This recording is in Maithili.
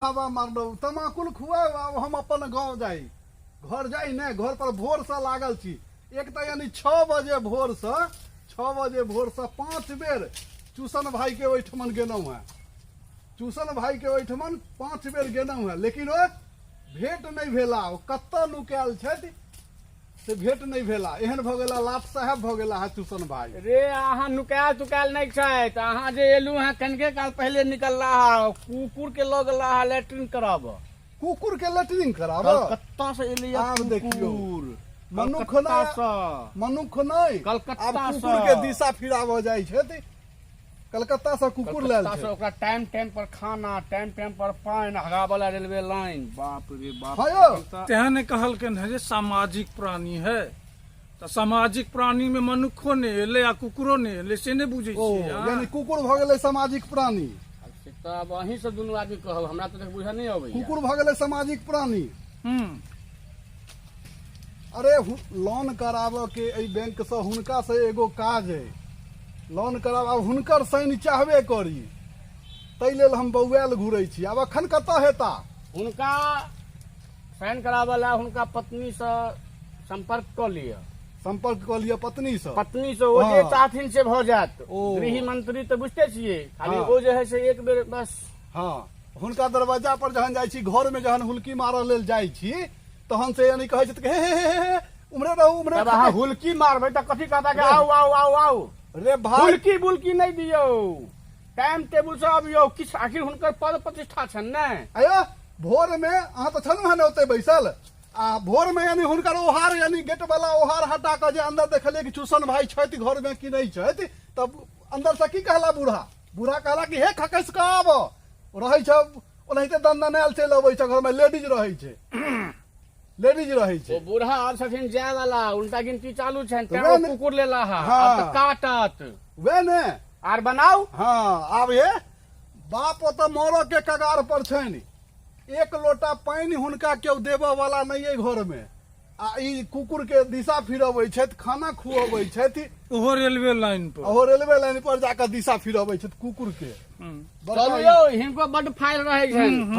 हवा मारलहुँ, तमाकुल खुआउ। आब हम अपन गाँव जाइ, घर जाइ ने, घर पर भोरसँ लागल छी। एक तऽ यानी 6 बजे भोरसँ, 6 बजे भोरसँ 5 बेर चूसन भाईके ओहिठमन गेलहुँ हेँ। चूसन भाईके ओहिठमन 5 बेर गेलहुँ हेँ, लेकिन ओ भेंट नहि भेला। ओ कतऽ नुकायल छथि से भेंट नहि भेला। एहन भऽ गेला, लाट साहेब भऽ गेला है चूसन भाई। रे, अहाँ नुकायल तुकायल नहि छथि। अहाँ जे एलू हेँ, कनिके काल पहिले निकलला हा, कुकुर के लऽ गेला हा लैट्रिन करब। कुकुर के लेटरिन कराब? कलकत्ता से एलै। आब देखियौ। कुकुर मनुख कलकत्ता नहि से। मनुख नहि। कलकत्ता आब से। कुकुर के दिशा फिराबऽ जाइ छथि। कलकत्ता से कुकुर लायल कलकत्ता से। छै। ओकरा टाइम टाइम पर खाना, टाइम टाइम पर पानि, हगावला रेलवे लाइन, बाप रे बाप। हाँ यौ। तखन तऽ तेहन ने कहलकनि हेँ जे सामाजिक प्राणी है, तऽ सामाजिक प्राणीमे मनुक्खो नहि एलै आ कुकुरो नहि एलै, से नहि बुझै ओ छियै अहाँ? यानी कुकुर भऽ गेलै सामाजिक प्राणी। आब से तऽ आब अहीं सब दुनू आदमी कहब, हमरा तऽ बुझऽ नहि अबैया। कुकुर भऽ गेलै सामाजिक प्राणी। अरे, लोन कराबऽ के एहि बैंक से हुनका से एगो काज है, लोन कराब। आब हुनकर साइन चाहबे करी, ताहि लेल हम बौआयल घुरै छी। आब एखन कतऽ हेता? हुनका साइन कराबऽ ला हुनका पत्नी से संपर्क कऽ लिअ। संपर्क कऽ लिअ पत्नी से। पत्नी से, ओ जे चाहथिन से भऽ जायत। ओ। गृह मंत्री तऽ बुझते छियै खाली। ओ जे है से एक बेर बस। हँ, हुनका दरवाजा पर जहन जाइ छी, घर में जहन हुलकी मारऽ लेल जाइ छी, तहन से यानी कहै छथि कि हे हे हे हे, उम्हरे रहू, उम्हरे। तब अहाँ हुलकी मारबै तऽ कथी कहता कि आउ आउ आउ आउ। रे भाई। हुलकी बुलकी नहि दियौ, टाइम टेबुल से अबियौ किछु। आखिर हुनकर पद प्रतिष्ठा छनि ने। अयो, भोर में अहाँ तऽ छलहुँ हेँ ने ओतै बैसल? आ भोर में यानी हुनकर ओहार, यानी गेट वाला ओहार हटा कऽ जे अंदर देखलियै कि चूसन भाई छथि घर में कि नहि छथि, तब अंदर से की कहला बूढ़ा? बूढ़ा कहला कि हे, खकसि कऽ आब रहै छै, ओनाहिते दनदनायल चलि अबै छै। घर में लेडीज रहै छै, लेडीज रहै ओ छै। बूढ़ा आब छथिन जाय वाला, उल्टा गिनती चालू छनि, तें वएह ओ ने। कुकुर लेला हा। आब तऽ काटत। वएह ने। आर बनाउ। हँ, आब हे बाप ओतऽ मरऽ के कगार पर छनि, एक लोटा पानि हुनका केओ देबऽ वाला नहि अइ घर में, आ ई कुकुर के दिशा फिरबै छथि, खाना खुअबै छथि। ओहो रेलवे लाइन पर। ओहो रेलवे लाइन पर जाकऽ दिशा फिरबै छथि कुकुर के। बड़का चलू यौ, हिनको बड्ड फाइल रहै छनि।